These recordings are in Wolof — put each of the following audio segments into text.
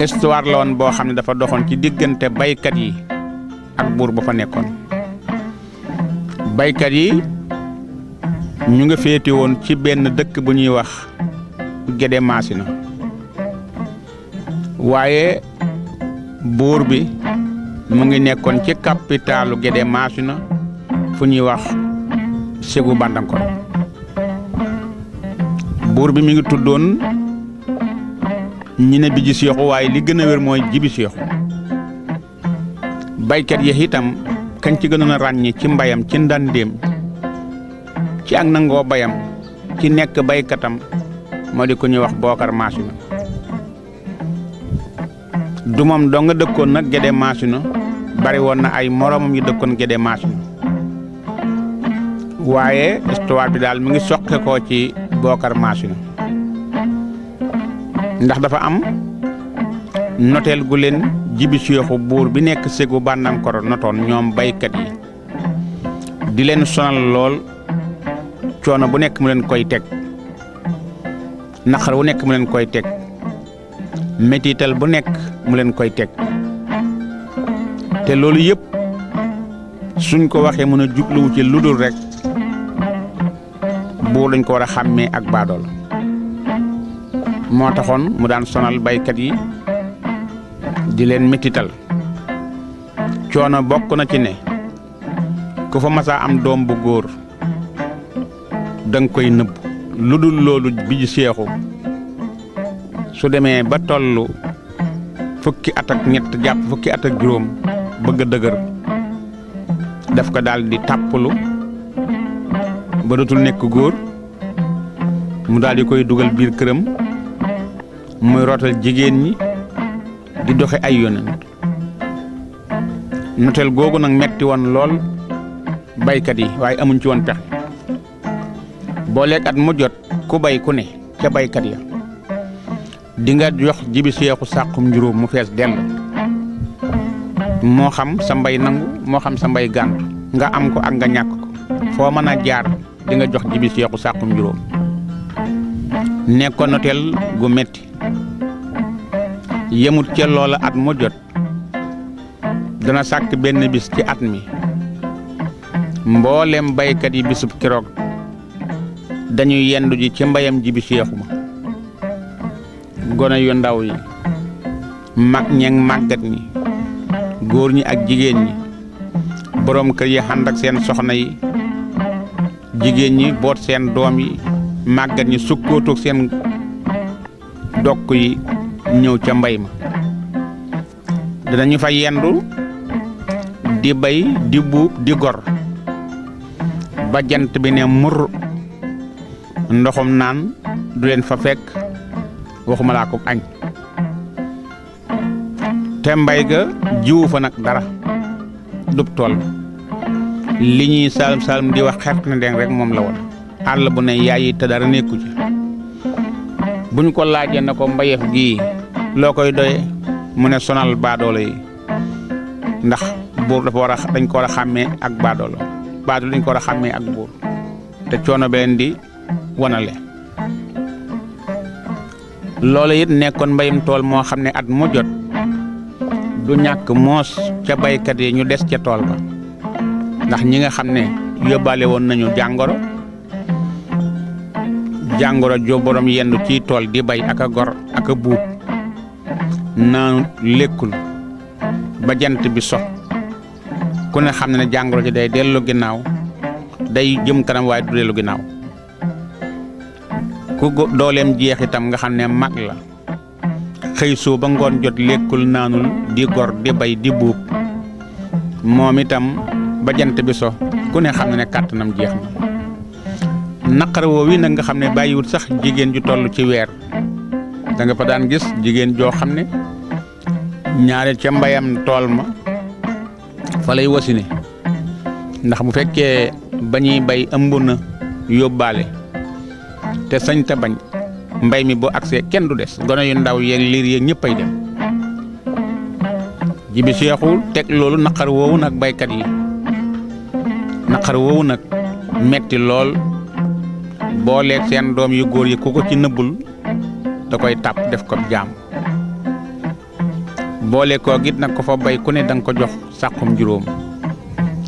histoire la woon boo xam ne dafa doxoon ci diggante baykat yi ak buur ba fa nekkoon. baykat yi ñu nga féete woon ci benn dëkk bu ñuy wax Gédé Masina waaye buur bi mu ngi nekkoon ci capitalu Gédé Masina fu ñuy wax Ségou Bandankor. buur bi mi ngi tuddoon ñi ne Biji Seexu waaye li gën a wér mooy Jibi Seexu. baykat yi itam kañ ci gënoon a ràññi ci mbayam ci ndandéem ci ak nangoo bayam ci nekk baykatam moo di ko ñuy wax Bookar Masina. du moom doo nga dëkkoon nag Gédé Masina bari woon na ay moroomam yu dëkkoon Gédé Masina waaye histoire bi daal mi ngi soqe koo ci Bookar Masina ndax dafa am noteel gu leen Jibi Seexu buur bi nekk Ségou Bandankor notoon ñoom baykat yi di leen sonal lool coono bu nekk mu leen koy teg naqar bu nekk mu leen koy teg mettital bu nekk mu leen koy teg te loolu yëpp suñ ko waxee mën a jubluwu ci lu dul rek buur dañ ko war a xàmmee ak baadoolo moo taxoon mu daan sonal baykat yi di leen mettital coono bokk na ci ne ku fa masaa am doom bu góor danga koy nëbb lu dul loolu Biji Seexu su demee ba tollu fukki at ak ñett jàpp fukki at ak juróom bëgg a dëgër daf ko daal di tàppalu ba dootul nekk góor mu daal di koy dugal biir këram muy rootal jigéen ñi di doxe ay yonent noteel googu nag metti woon lool baykat yi waaye amuñ ci woon pexe boo leeg at mu jot ku bay ku ne ca baykat ya di nga jox Jibi Seexu sàqum juróom mu fees dell moo xam sa mbay nangu moo xam sa mbay gàntu nga am ko ak nga ñàkk ko foo mën a jaar di nga jox Jibi Seexu sàqum juróom nekkoon noteel gu metti yemut ca loola at mu jot dana sàkk benn bis ci at mi mboolem baykat yi bisub keroog dañuy yendu ji ci mbayam Jibi Seexu ma gone yu ndaw yi mag ñeeg màggat ñi góor ñi ak jigéen ñi boroom kër yi ànd ak seen soxna yi jigéen ñi boot seen doom yi màggat ñi sukkootoog seen dokk yi ñëw ca mbay ma danañu fa yendu di bay di buub di gor ba jant bi ne mur ndoxum naan du leen fa fekk waxuma laa ko añ te mbay ga jiwu fa nag dara dub tool li ñuy salum salum di wax xert na den rek moom la woon àll bu ne yaayi te dara nekku ci buñ ko laajee na ko mbayeef gii loo koy doye mu ne sonal baadoolo yi ndax buur dafa war a dañ ko war a xàmmee ak baadoolo dañ ko war a xàmmee ak buur te coono beneen di wanale loolu it nekkoon mbayum tool moo xam ne at mu jot du ñàkk moos ca baykat yi ñu des ca tool ba ndax ñi nga xam ne yóbbaale woon nañu jàngoro jo borom yendu ci tool di bay ak a gor ak a buub naanu lekkul ba jant bi so ku ne xam ne jàngoro ji day dellu ginnaaw day jëm kanam waaye du dellu ginnaaw ku dooleem jeex itam nga xam ne mag la xëy soo ba ngoon jot lekkul naanul di gor di bay di buub moom itam ba jant bi so ku ne xam ne kàttanam jeex na naqar woo wi nag nga xam ne bàyyiwut sax jigéen ju toll ci weer da nga fa daan gis jigéen joo xam ne ñaare ca mbayam tool ma fa lay wasine ndax bu fekkee ba ñuy bay ëmb na yóbbaale te sañ ta bañ mbay mi boo agsee kenn du des gone yu ndaw yeeg liir yeeg ñëpp ay dem Jibi Seexu teg loolu naqar woowu nag baykat yi naqar woowu nag metti lool booleeg seen doom yu góor yi ku ko ci nëbbul da koy tàpp def ko jaam boole koo git nag ko fa bay ku ne danga ko jox sàqum juróom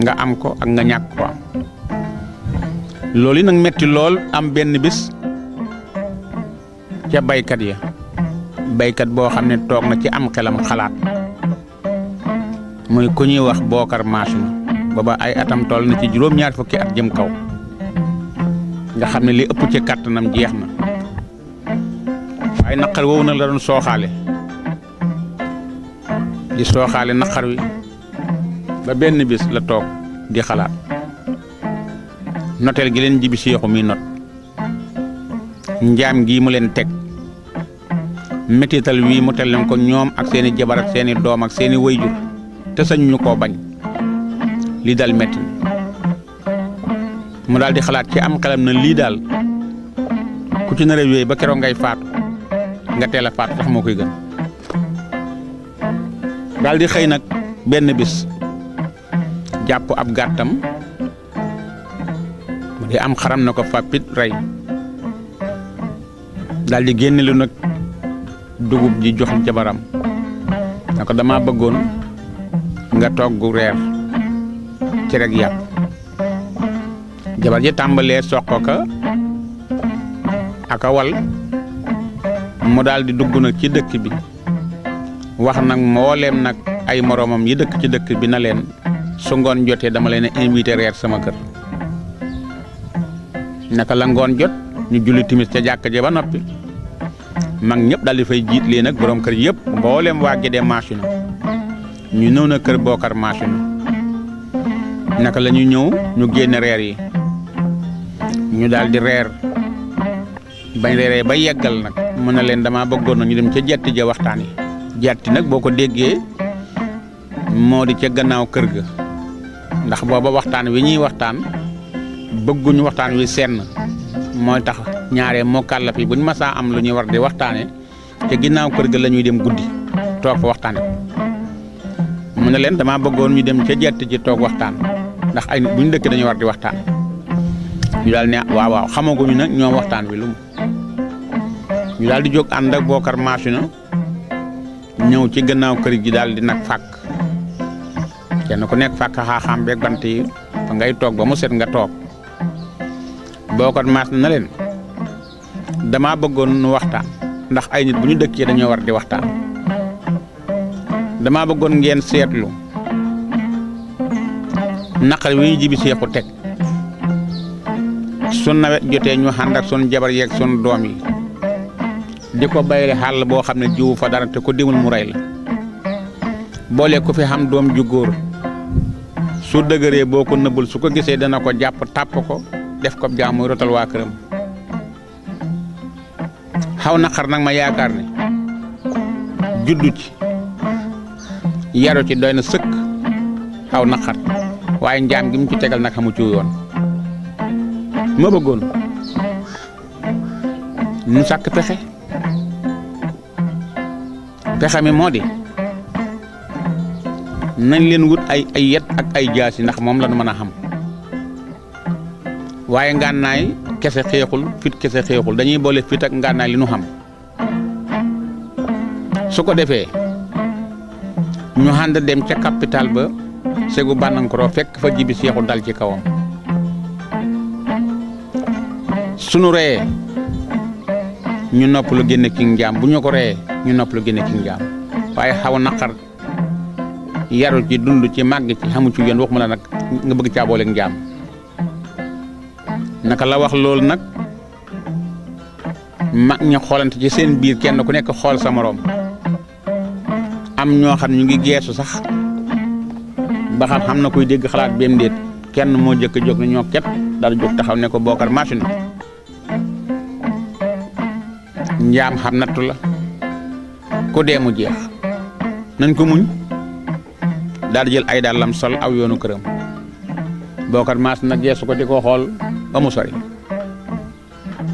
nga am ko ak nga ñàkk ko am loolu yi nag metti lool am benn bis ca baykat ya baykat boo xam ne toog na ci am xelam xalaat muy ku ñuy wax Bookar Maasuna booba ay atam toll na ci juróom-ñaar fukki at jëm kaw nga xam ne li ëpp ci kàttanam jeex na waaye naqar woowu nag la doon sooxaale di sooxaale naqar wi ba benn bis la toog di xalaat noteel gi leen Jibi Seexu mi not njaam gii mu leen teg mettital wii mu tel leen ko ñoom ak seeni jabar ak seeni doom ak seeni wayjur te sañ ñu koo bañ lii daal metti mu daal di xalaat ci am xelam na lii daal ku ci nar a wéy ba keroog ngay faatu nga teel a faatu sax moo koy gën daal di xëy nag benn bis jàpp ab gàttam mu di am xaram na ko fàppit rey daal di génne lu nag dugub ji jox jabaram na ko dama bëggoon nga togg reer ci rek yàpp jabar ji tàmbalee soq ka aka wal mu daal di dugg nag ci dëkk bi wax nag mbooleem nag ay moroomam yi dëkk ci dëkk bi na leen su ngoon jotee dama leen a invité reer sama kër naka la ngoon jot ñu julli timis ca jàkk ja ba noppi mag ñëpp daal di fay jiit leen nag borom kër yëpp mbooleem waa Gédé Maasuna ñu ñëw na kër Bookar Maasuna naka la ñu ñëw ñu génne reer yi ñu daal di reer bañ reeree ba yeggal nag mën na leen dama bëggoon na ñu dem ca jetti ja waxtaan yi jetti nag boo ko déggee moo di ca gannaaw kër ga ndax booba waxtaan wi ñuy waxtaan bëgguñu waxtaan wi senn mooy tax ñaaree moo kàllaf yi buñ masaa am lu ñuy war di waxtaane ca ginnaaw kër ga la ñuy dem guddi toog fa waxtaane ko mu ne leen dama bëggoon ñu dem ca jetti ji toog waxtaan ndax ay nit buñ dëkk dañu war di waxtaan ñu daal ne waaw xamaguñu nag ñoom waxtaan wi lu mu ñu daal di jóg ànd ak Bookar Maasuna ñëw ci gannaaw kër gi daal di nag fàkk kenn ku nekk fàkk xaaxaam beeg bant yi fa ngay toog ba mu set nga toog Bookar Maasuna na leen dama bëggoon nu waxtaan ndax ay nit bu ñu dëkkee dañoo war di waxtaan dama bëggoon ngeen seetlu naqar wi ñu Jibi Seexu teg sun nawet jotee ñu ànd ak sun jabar yeeg sun doom yi di ko bayre xàll boo xam ne jiwu fa dara te ko dimul mu rey la boole ku fi xam doom ju góor su dëgëree boo ko nëbbul su ko gisee dana ko jàpp tàpp ko def ko jaam muy rotal waa këram xaw naqar nag ma yaakaar ne juddu ci yaru ci doy na sëkk xaw naqar waaye njaam gi mu ci tegal nag xamu ci yoon ma bëggoon ñu sàkk pexe mi moo di nañ leen wut ay yet ak ay jaasi ndax moom la nu mën a xam waaye ngànnaay kese xeexul fit kese xeexul dañuy boole fit ak ngànnaay li nu xam su ko defee ñu ànd dem ca capital ba Segu Banankoroo fekk fa Jibi Seexu dal ci kawam sunu reyee ñu noppalu génne ci njaam bu ñu ko reyee ñu noppalu génne ci njaam waaye xaw naqar yaru ci dund ci màgg ci xamu ci yoon waxuma la nag nga bëgg caa booleeg njaam naka la wax loolu nag mag ña xoolante ci seen biir kenn ku nekk xool sa moroom am ñoo xam ñu ngi geesu sax ba xam na kuy dégg xalaat beem déet kenn moo jëkk jóg ne ñoo ket daal jóg taxaw ne ko Bookar Maasuna njaam xam nattu la ku dee mu jeex nañ ko muñ daal di jël ay dàllam sol aw yoonu këram Bookar Maasuna geesu ko di ko xool ba mu sori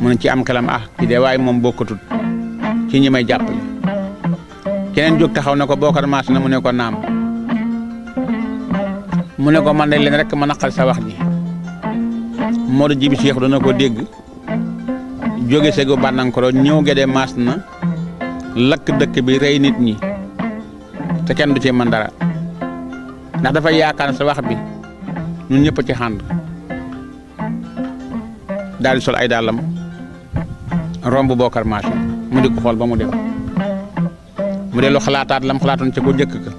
mu ne ci am xelam ci dee waaye moom bokkatut ci ñi may jàppale keneen jóg taxaw ne ko Bookar Maasuna mu ne ko naam mu ne ko man de leen rek ma naqal sa wax ji moo di Jibi Seexu dana ko dégg jóge Segu Banankoroo ñëw Gédé Maasuna lakk dëkk bi rey nit ñi te kenn du ci mën dara ndax dafa yaakaar sa wax bi ñun ñëpp ci xànd daal di sol ay dàllam romb Bokar Machine mu di ko xool ba mu dem mu dellu xalaataat lam xalaatoon ca ko jëkk ka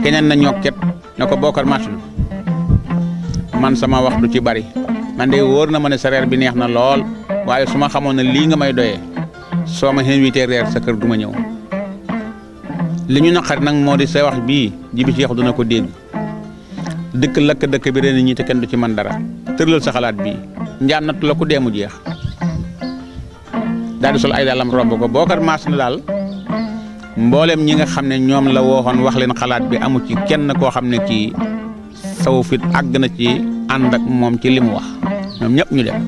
keneen na ñokket ne ko Bokar Machine man sama wax du ci bari man de wóor na ma ne sa reer bi neex na lool waaye su ma xamoon ne lii nga may doyee soo ma invité reer sa kër du ma ñëw li ñu naqari nag moo di sa wax bii Jibi Seex dina ko dégg dëkk lakk dëkk bi ren ñi te kenn du ci mën dara tëralal sa xalaat bii njaan nattu la ku dee mu jeex daal di sol ay daalam romb ko Bokar Machine daal mboolem ñi nga xam ne ñoom la wooxoon wax leen xalaat bi amu ci kenn koo xam ne kii saw fit àgg na ci ànd ak moom ci li mu wax ñoom ñëpp ñu dem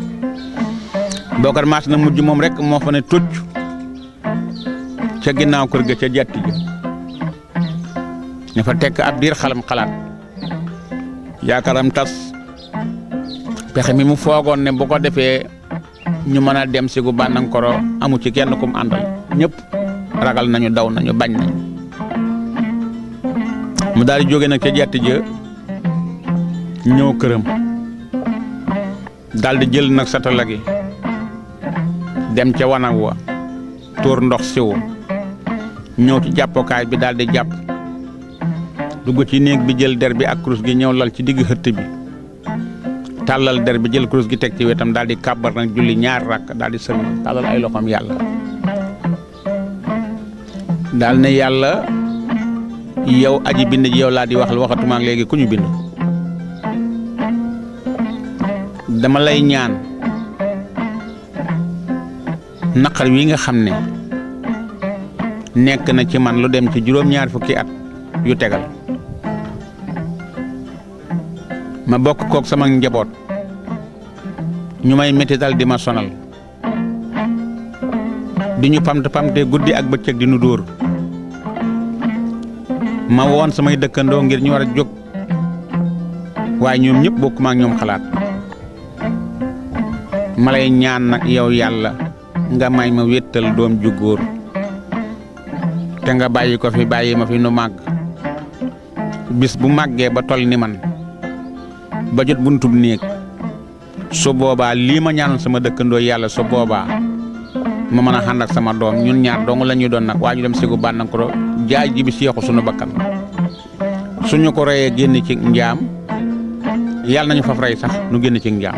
Bokar Machine na mujj moom rek moo fa ne tucc ca ginnaaw kër ga ca jatti ja ñu fa tekk ab diir xalam xalaat yaakaaram tas pexe mi mu foogoon ne bu ko defee ñu mën a dem si gu bànnankoro amu ci kenn kum àndal ñëpp ragal nañu daw nañu bañ nañu mu daal di jóge nag ca jatti ja ñëw këram daal di jël nag satala gi dem ca wanag wa tuur ndox siwu ñëw ci jàppokaay bi daal di jàpp dugg ci néeg bi jël der bi ak kurus gi ñëw lal ci digg xëtt bi tàllal der bi jël kurus gi teg ci wetam daal di kàbbar nag julli ñaar rakk daal di sëlmal tàllal ay loxoom yàlla daal ne yàlla yow aji bind ji yow laa di waxal waxatuma ak léegi ku ñu bind dama lay ñaan naqar wi nga xam ne nekk na ci man lu dem ci juróom-ñaar fukki at yu tegal ma bokk kook sama njaboot ñu may mettital di ma sonal di ñu pamte guddi ak bëccëg di nu dóor ma woon samay dëkkandoo ngir ñu war a jóg waaye ñoom ñëpp bokkuma ak ñoom xalaat ma lay ñaan nag yow yàlla nga may ma wéttal doom ju góor te nga bàyyi ko fi bàyyi ma fi nu màgg bis bu màggee ba toll ni man ba jot buntub néeg su boobaa lii ma ñaanoon sama dëkkandoo yàlla su boobaa ma mën a ànd ak sama doom ñun ñaar dong la ñuy doon nag waa ñu dem sigu bànnankoro jaay Jibi Seexu sunu bakkan suñu ko reyee génn ci njaam yàlla nañu faf rey sax nu génn ci njaam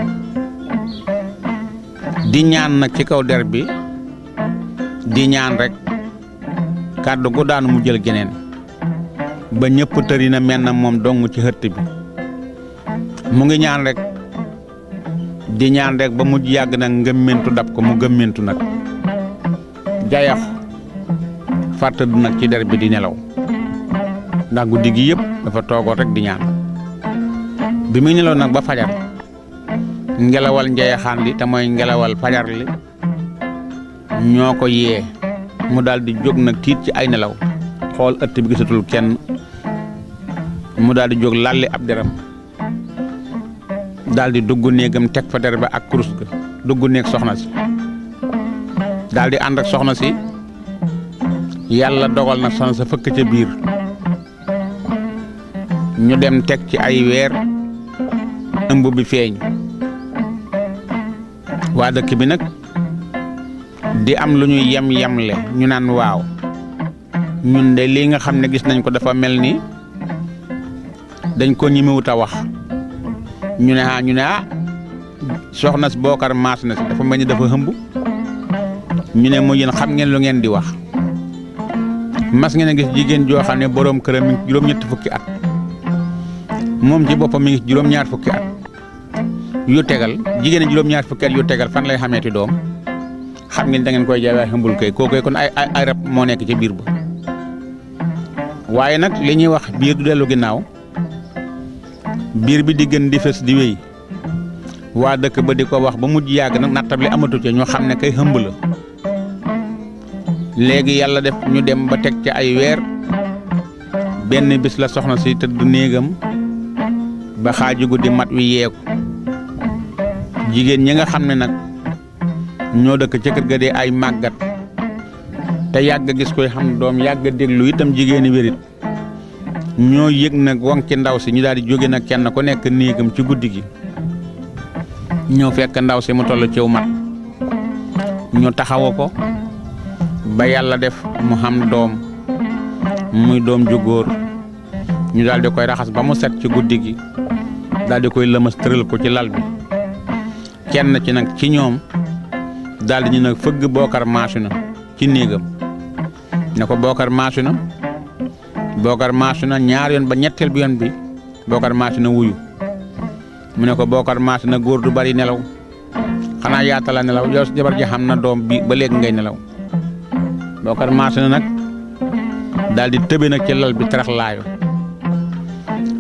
di ñaan nag ci kaw der bi di ñaan rek kàddu gu daanu mu jël geneen ba ñëpp tëri na mel na moom dong ci xëtt bi mu ngi ñaan rek di ñaan rek ba mujj yàgg nag ngëmmentu dab ko mu gëmmentu nag jayax fàttadu nag ci der bi di nelaw ndax guddi gi yëpp dafa toogoon rek di ñaan bi muy nelaw nag ba fajar ngelawal njayaxaan li te mooy ngelawal fajar li ñoo ko yee mu daal di jóg nag tiit ci ay nelaw xool ëtt bi gisatul kenn mu daal di jóg lalli ab deram daal di dugg néegam teg fa der ba ak kurus ga dugg néeg soxna si daal di ànd ak soxna si yàlla dogal na soxna sa fëkk ca biir ñu dem teg ci ay weer ëmb bi feeñ waa dëkk bi nag di am lu ñuy yem-yemle ñu naan waaw ñun de lii nga xam ne gis nañ ko dafa mel ni dañ ko ñimiwut a wax ñu ne soxna si Bokar Machine si dafa mel ni dafa hëmb ñu ne mu yéen xam ngeen lu ngeen di wax mas ngeen a gis jigéen joo xam ne boroom këram mi ngi juróom-ñetti fukki at moom ci boppam mi ngi juróom-ñaar fukki at yu tegal jigéen juróom-ñaar fukki at yu tegal fan lay xameeti doom xam ngeen da ngeen koy jaay waaye xëmbul kay kooku kon ay rab moo nekk ci biir ba waaye nag li ñuy wax biir du dellu ginnaaw biir bi di gën di fës di wéy waa dëkk ba di ko wax ba mujj yàgg nag nattab li amatu ca ñu xam ne kay xëmb la léegi yàlla def ñu dem ba teg ca ay weer benn bis la soxna si tëdd néegam ba xaaju guddi mat wi yeeku jigéen ñi nga xam ne nag ñoo dëkk ca kër ga dee ay màggat te yàgg gis koy xam doom yàgg déglu itam jigéeni wérit ñoo yëg nag won ci ndaw si ñu daal di jóge nag kenn ku nekk néegam ci guddi gi ñëw fekk ndaw si mu toll ciw mat ñu taxawu ko ba yàlla def mu xam doom muy doom ju góor ñu daal di koy raxas ba mu set ci guddi gi daal di koy lëmas tëral ko ci lal bi kenn ci nag ci ñoom daal di ñu nag fëgg Bookar Maasuna ci néegam ne ko Bookar Maasuna ñaar yoon ba ñetteel bi yoon bi Bookar Maasuna wuyu mu ne ko Bookar Maasuna góor du bari nelaw xanaa yaatala nelaw yow jabar ji xam na doom bi ba léegi ngay nelaw Bookar Maasuna nag daal di tëbe nag ci lal bi tarax laayu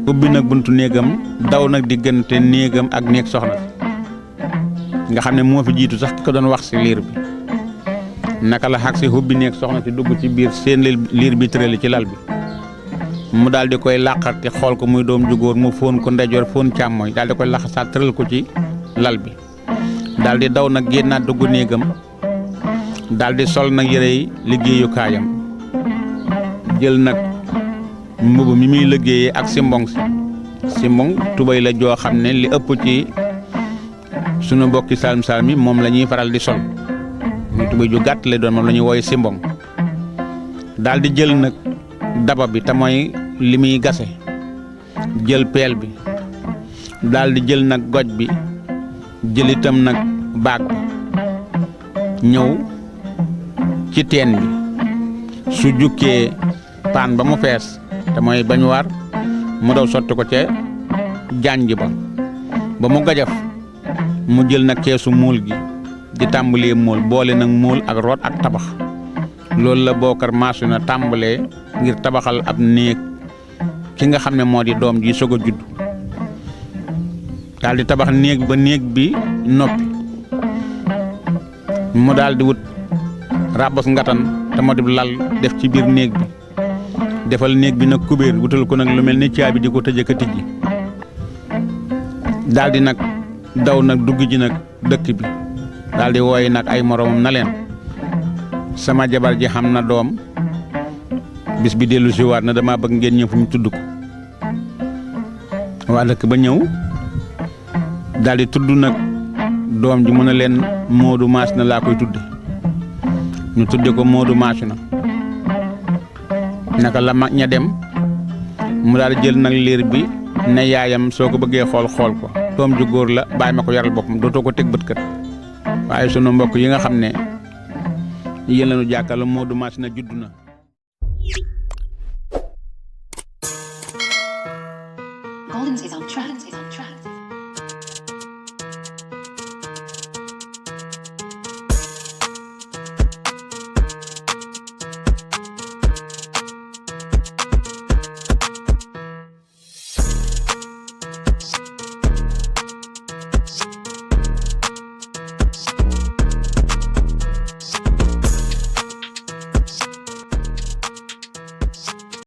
ubbi nag buntu néegam daw nag diggante néegam ak néeg soxna nga xam ne moo fi jiitu sax ki ko doon wax si liir bi naka la xag si ubbi néeg soxna si dugg ci biir seen liir bi tërali ci lal bi mu daal di koy làqarti xool ko muy doom ju góor mu fóon ko ndeyjoor fóon càmmooñ daal di koy laxasaat tëral ko ci lal bi daal di daw nag génnaat dugg néegam daal di sol nag yére yi liggéeyukaayam jël nag mbubb mi muy liggéeyee ak simbong simbong tubay la joo xam ne li ëpp ci sunu mbokki salm salmi moom la ñuy faral di sol muy tubay ju gàtt lay doon moom la ñuy wooye simbong daal di jël nag daba bi te mooy li muy gase jël peel bi daal di jël nag goj bi jël itam nag baag bi ñëw ci teen bi su jukkee paan ba mu fees te mooy bañ war mu daw sotti ko ca janj ba mu gajaf mu jël nag keesu muul gi di tàmbalee muul boole nag muul ak root ak tabax loolu la Bookar Maasuna tàmbalee ngir tabaxal ab néeg ki nga xam ne moo di doom ji soog a judd daal di tabax néeg ba néeg bi noppi mu daal di wut rabos ngatan te moo di lal def ci biir néeg bi defal néeg bi nag kubéer wutal ko nag lu mel ni caabi di ko tëjee ka tijji daal di nag daw nag dugg ji nag dëkk bi daal di wooyi nag ay moromam na leen sama jabar ji xam na doom bis bi dellu si waat na dama bëgg ngeen ñëw fu ñu tudd ko waa dëkk ba ñëw daal di tudd nag doom ji mu ne leen Moodu Maasuna laa koy tudde ñu tudde ko Moodu Maasuna naka la mag ña dem mu daal di jël nag liir bi ne yaayam soo ko bëggee xool xool ko doom ju góor la bàyyi ma ko yaral boppam dootoo ko teg bët kat waaye sunu mbokk yi nga xam ne yéen lañu jàkkaarloo Moodu Maasuna judd na. Goldens is on track.